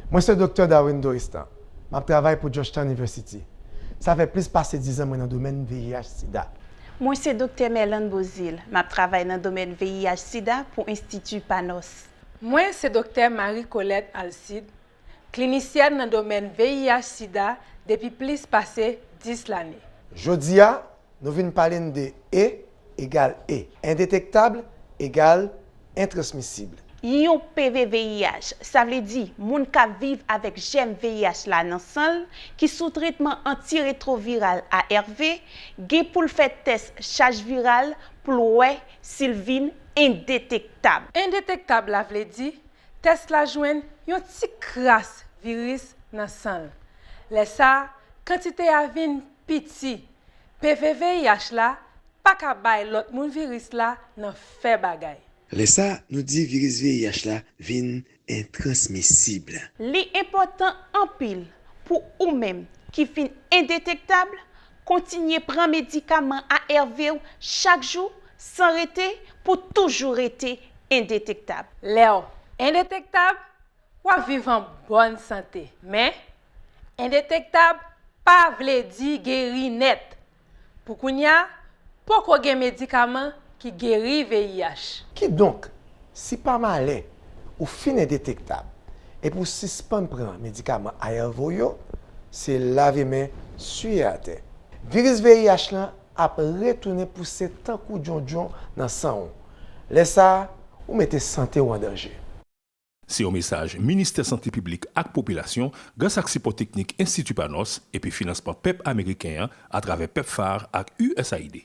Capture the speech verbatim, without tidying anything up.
Mwen se Doktè Darwin Doristan. M ap travay pou Georgetown University. Sa fè plis pase diz an mwen nan domèn V I H sida. Mwen se Doktè Merlande Beauzile. M ap travay nan domèn V I H sida pou Enstiti Panos. Mwen se Doktè Marie Colette Alcide, klinisyèn nan domèn V I H sida depi plis pase dis lane. Jodi a, nou vin pale n de E egal E, endetektab egal entransmisib. Yon P V V I H, sa vle di moun k ap viv avèk jèm V I H la nan san l, ki sou tretman antiretwoviral A R V, gen pou l fè tès chaj viral pou l wè si l vin endetektab. Endetektab la vle di tès la jwenn yon ti kras viris nan san l. Lè sa a, kantite a vin piti. P V V I H la pa ka bay lòt moun viris la nan fè bagay. Lè sa a, nou di viris V I H la vin entransmisib. Li enpòtan anpil pou ou menm ki vin endetektab, kontinye pran medikaman A R V w chak jou san rete pou toujou rete endetektab. Lè w endetektab, w ap viv an bòn sante. Men, endetektab pa vle di geri nèt. Pou kounye a, poko gen medikaman ki geri V I H. Kidonk, si pa malè ou fin endetektab epi w sispann pran medikaman A R V w yo, se lave men, siye atè. Viris V I H lan ap retounen pouse tankou djondjon nan san w. Lè sa a, ou mete sante w an danje. Se yon mesaj Ministè Sante Piblik ak Popilasyon gras ak sipò teknik Enstiti Panos epi finansman pèp ameriken an atravè PEPFAR ak U S A I D.